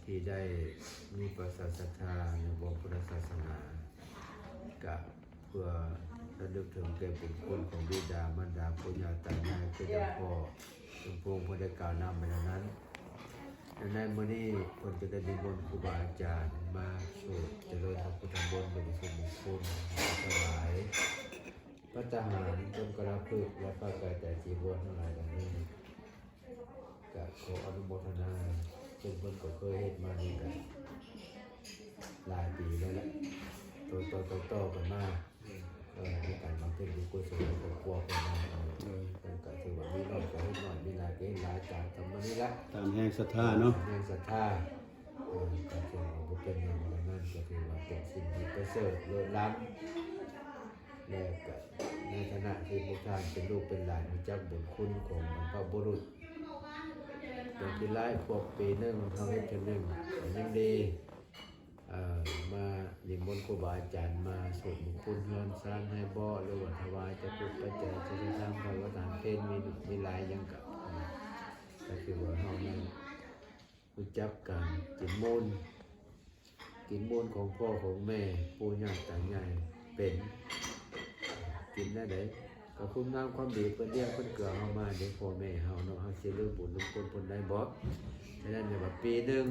ທີ່ໄດ້ມີປະຊາສັດທາໃນບ່ວງພຸດທະສາສະໜາ ກະເພື່ອລະນຶກເຖິງແກ່ບຸນຄຸນຂອງບິດາມານດາ ປູ່ຍ່າຕາຍາຍ ຄືດັ່ງພໍ່ສົມພງເພິ່ນໄດ້ກ່າວນຳໄປແລ້ວນັ້ນ. ໃນມື້ນີ້ເພິ່ນຈະໄດ້ນິມົນຄູບາອາຈານມາສວດຈະເລີນພະພຸດທະມົນ ແລະ ສວດມຸງຄຸນ ຖວາຍພັດຕາຫານ ຕົ້ນກະລາພຶກ ແລະ ຜ້າໄກຕາຍຈີວອນທັງຫຼາຍເຫຼົ່ານີ້ ກະຂໍອະນຸໂມທະນາ ເຊິ່ງເພິ່ນກໍເຄີຍເຮັດມານີ້ກະຫຼາຍປີແລ້ວແຫຼະ ຕໍ່ໆໆກັນມາ ເອີ ໃນການບຳເພັນບຸນກຸສົນໃນຄອບຄົວເພິ່ນນະ ເອີ ເພິ່ນກະຖືວ່າມີໜ້ອຍກະເຮັດໜ້ອຍ ມີຫຼາຍກະເຮັດຫຼາຍ ຕາມທຳມະນີ້ລະ ຕາມແຮງສັດທາເນາະ ຕາມແຮງສັດທາ ເອີ ກະຖືວ່າບໍ່ເປັນຫຍັງ ດັ່ງນັ້ນກະຖືວ່າເປັນສິ່ງທີ່ປະເສີດເລີດລ້ຳ ແລະກະໃນຖານະທີ່ພວກທ່ານເປັນລູກເປັນຫຼານ ຮູ້ຈັກບຸນຄຸນຂອງບັນພະບຸລຸດ ຢ່າງທີ່ຫຼາຍຄວບປີໜຶ່ງເຮົາເຮັດເທື່ອໜຶ່ງ ກະຍັງດີ ເອີ ມານິມົນຄູບາອາຈານມາສວດມຸງຄຸນເຮືອນຊານໃຫ້ບໍ ຫຼືວ່າຖວາຍຈະຕຸປັດໄຈ ຈະທຳ ຖວາຍວັດທະຫານເພນ ມີໜ້ອຍມີຫຼາຍຫຍັງກະ ກະຖືວ່າເຮົາຍັງ ຮູ້ຈັກການກິນມູນ ກິນມູນຂອງພໍ່ຂອງແມ່ ປູ່ຍ່າຕາຍາຍເປັນ ກິນແນວໃດ ກະຄຸນງາມຄວາມດີເພິ່ນລ້ຽງເພິ່ນເກືອເຮົາມາເດ້ ພໍ່ແມ່ເຮົາເນາະ ເຮົາຊິລືມບຸນນຳຄຸນເພິ່ນໄດ້ບໍ? ສະນັ້ນແມ່ນວ່າປີໜຶ່ງ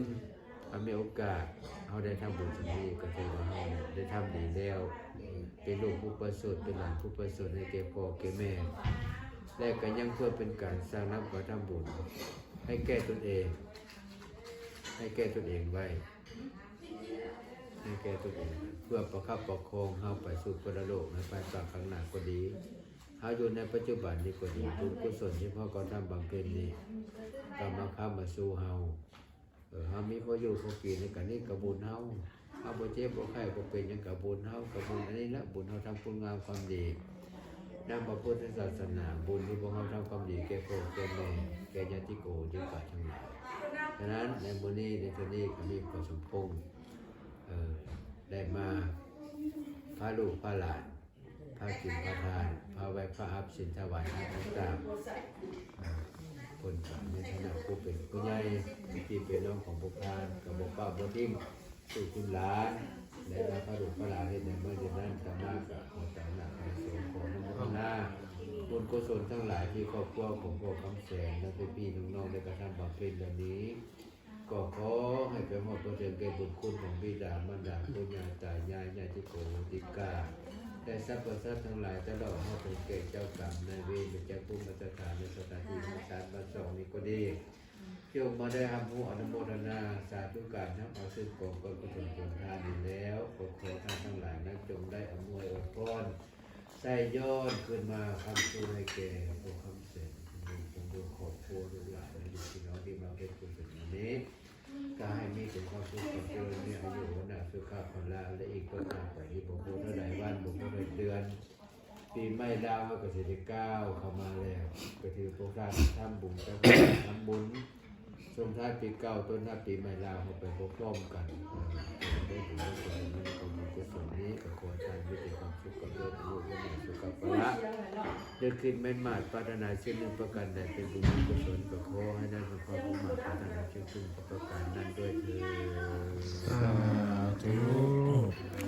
ເຮົາມີໂອກາດ ເຮົາໄດ້ທຳບຸນສ່ຳນີ້ ກະຖືວ່າເຮົາໄດ້ທຳດີແລ້ວ ເປັນລູກຜູ້ປະເສີດ ເປັນຫຼານຜູ້ປະເສີດໃຫ້ແກ່ພໍ່ແກ່ແມ່ ແລະກະຍັງເພື່ອເປັນການສ້າງນຳການທຳບຸນໃຫ້ແກ່ຕົນເອງ ໃຫ້ແກ່ຕົນເອງໄວ້ ໃຫ້ແກ່ຕົນເອງ ເພື່ອປະຄັບປະຄອງເຮົາໄປສູ່ປະລະໂລກໃນພາຍພາກຂ້າງໜ້າກໍດີ ເຮົາຢູ່ໃນປັດຈຸບັນນີ້ກໍດີ ບຸນກຸສົນທີ່ເຮົາກະທຳບຳເພັນນີ້ ກະມາຄ້ຳມາຊູເຮົາ ເອີ ເຮົາມີພໍຢູ່ພໍກິນ ກະນີ້ກະບຸນເຮົາ ເຮົາບໍ່ເຈັບບໍ່ໄຂ້ບໍ່ເປັນຫຍັງກະບຸນເຮົາ ກະບຸນອັນນີ້ລະ ບຸນເຮົາທຳຄຸນງາມຄວາມດີ ນຳພະພຸດທະສາສະໜາ ບຸນທີ່ພວກເຮົາທຳຄວາມດີແກ່ພໍ່ແກ່ແມ່ ແກ່ຍາດຕິໂກໂຫຕິກາທັງຫຼາຍ. ສະນັ້ນໃນມື້ນີ້ ໃນເທື່ອນີ້ກະມີພໍ່ສົມພົງ ເອີ ໄດ້ມາພາລູກພາຫຼານ ພາກິນພາທານ ພາໄຫວ້ພາຮັບສິນຖະຫວາຍທານຕ່າງໆ ເພິ່ນກະໃນຖານະຜູ້ເປັນຜູ້ໃຫຍ່ ເປັນພີ່ເປັນນ້ອງຂອງພວກທ່ານ ກະບໍ່ປະບໍ່ຖິ້ມລູກຖິ້ມຫຼານ ແລະ ພາລູກພາຫຼານເຮັດໃນມື້ນີ້ນັ້ນ ກະມາກະຂໍຕາມໜ້າຂອງສົງ ຂໍອະນຸໂມທະນາບຸນກຸສົນທັງຫຼາຍທີ່ຄອບຄົວຂອງພໍ່ຄຳແສນ ແລະ ພີ່ໆນ້ອງໆໄດ້ກະທຳບຳເພັນແລ້ວນີ້ ກໍຂໍໃຫ້ໄປຮອດໄປເຖິງແກ່ບຸນຄຸນຂອງບິດາມານດາ ປູ່ຍ່າຕາຍາຍ ຍາດຕິໂກໂຫຕິກາ ແລະ ສັບພະສັດທັງຫຼາຍ ຕະຫຼອດຮອດໄປເຖິງແກ່ເຈົ້າກຳນາຍເວນ ແລະ ເຈົ້າພູມມາດຕະຖານໃນສະຖານທີ່ເຮືອນຊານບ້ານຊ່ອງນີ້ກໍດີ ຈົ່ງມາໄດ້ຮັບຮູ້ອະນຸໂມທະນາສາທຸການ ຮັບເອົາເຊິ່ງກອງບຸນກຸສົນຜົນທານນີ້ແລ້ວ ກໍຂໍທ່ານທັງຫຼາຍນັ້ນຈົ່ງໄດ້ອຳນວຍອວຍພອນ ໄຊຍ້ອນຄືນມາຄ້ຳຊູໃຫ້ແກ່ພໍ່ຄຳແສນ ຄອບຄົວລູກຫຼານ ແລະ ພີ່ນ້ອງທີ່ມາເຮັດບຸນໃນມື້ນີ້ ກະໃຫ້ມີແຕ່ຄວາມສຸກຄວາມຈະເລີນ ມີອາຍຸ ວັນນະ ສຸຂະ ພະລະ ແລະ ອີກຕໍ່ໜ້າໄປນີ້ບໍ່ຮູ້ເທົ່າໃດວັນ ບໍ່ຮູ້ເທົ່າໃດເດືອນ ປີໃໝ່ລາວເຮົາກະຊິໄດ້ກ້າວເຂົ້າມາແລ້ວ ກະຖືພວກທ່ານທຳບຸນ ທຳບຸນ ສົ່ງທ້າຍປີເກົ່າ ຕົ້ນຮັບປີໃໝ່ລາວເຮົາໄປພ້ອມໆກັນ ເອີ ໄດ້ບຸນໄດ້ກຸສົນ ກະຂໍໃຫ້ທ່ານມີແຕ່ຄວາມສຸກຄວາມຈະເລີນ ອາຍຸວັນນະ ສຸຂະ ພະລະ ນຶກຄິດໝາຍໝາດ ປາດຖະໜາສິ່ງໜຶ່ງປະການໃດເປັນບຸນເປັນກຸສົນ ກະຂໍໃຫ້ໄດ້ສົມຄວາມມຸ່ງມາດ ປາດຖະໜາສິ່ງໜຶ່ງປະການນັ້ນດ້ວຍເທີ້ນ. ສາທຸ.